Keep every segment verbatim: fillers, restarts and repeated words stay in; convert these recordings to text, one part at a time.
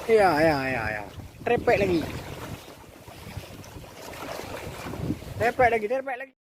Ya, ya, ya, ya. Trepek lagi. Trepek lagi, trepek lagi.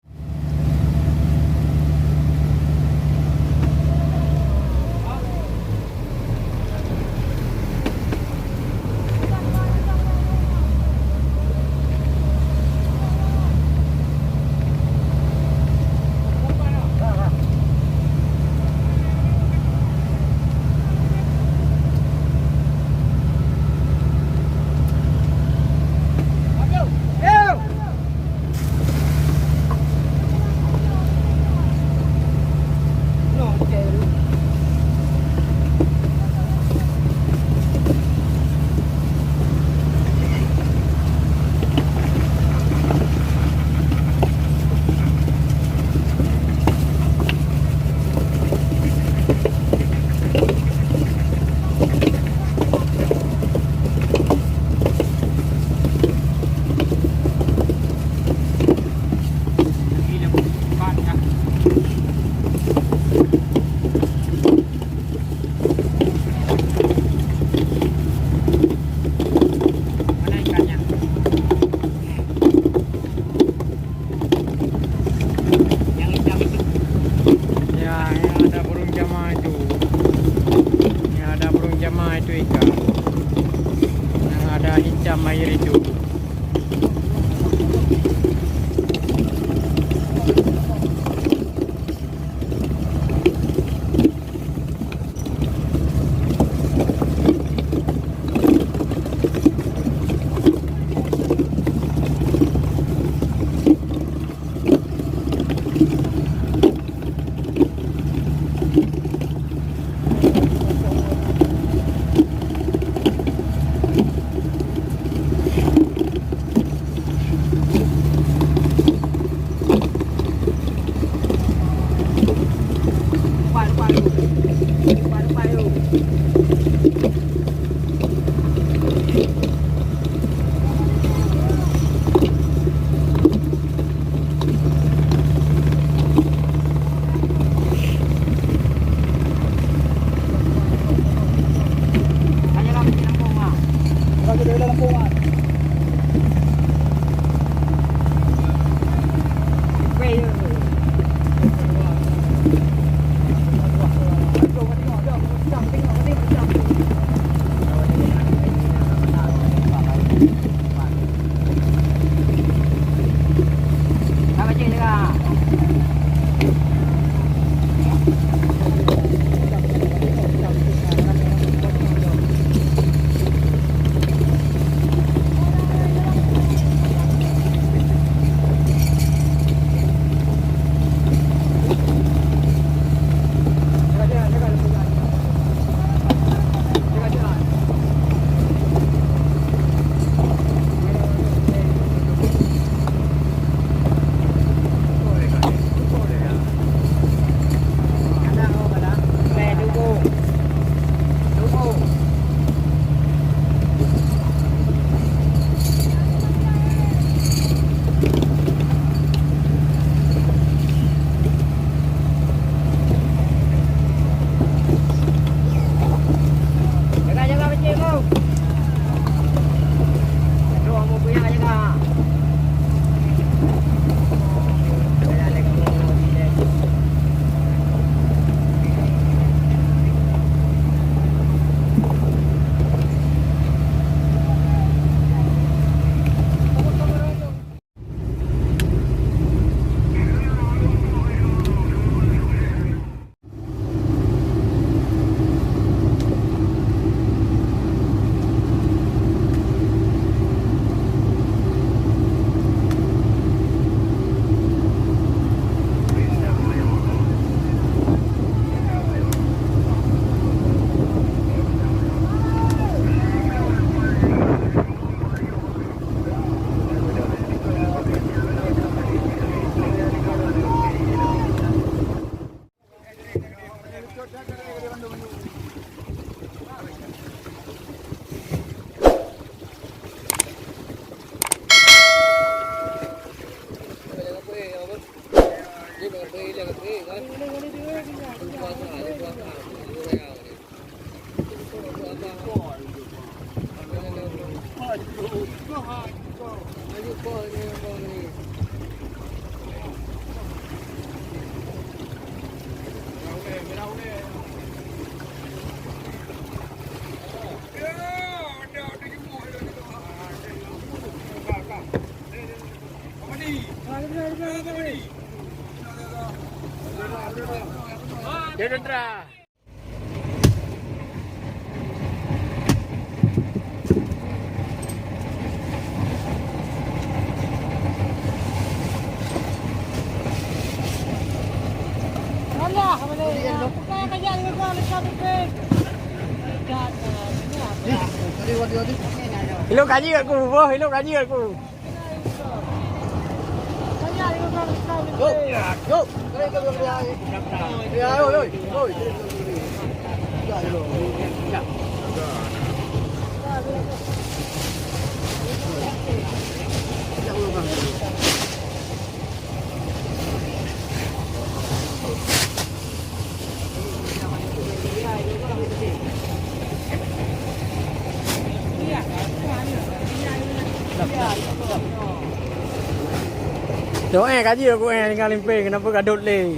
Mana ikannya? Yang hitam itu. Ya, yang ada burung jama itu. Yang ada burung jama itu ikan. Yang ada hitam air itu. Tentera. Ilok kaji kat ku, boh, ilok kaji kat ku. Doe kaji aku eh tinggal limping kenapa gadot le.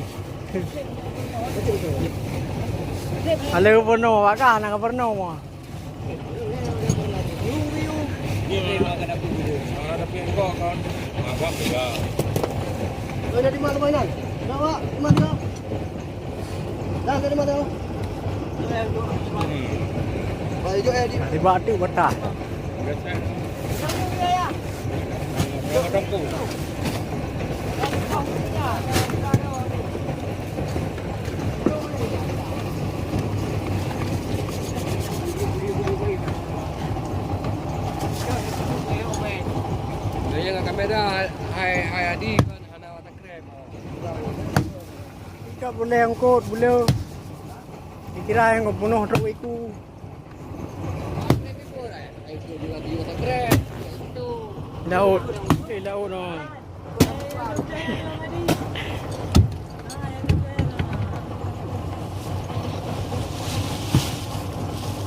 Aleu peunoh, bakah na peunoh. Dari mana? Dari mana? Dari batu betah. Nyoe ngon kamera hai, hai Adi kan hana watercraft. Kita boleh angkut, boleh. Dikira yang bunuh truk itu. Laut. Eh, laut no.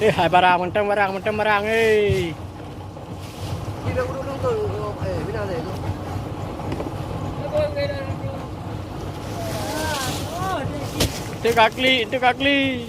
Eh, hai barang, mantong barang, mantong barang, eh. Teu ka klik, teu ka klik.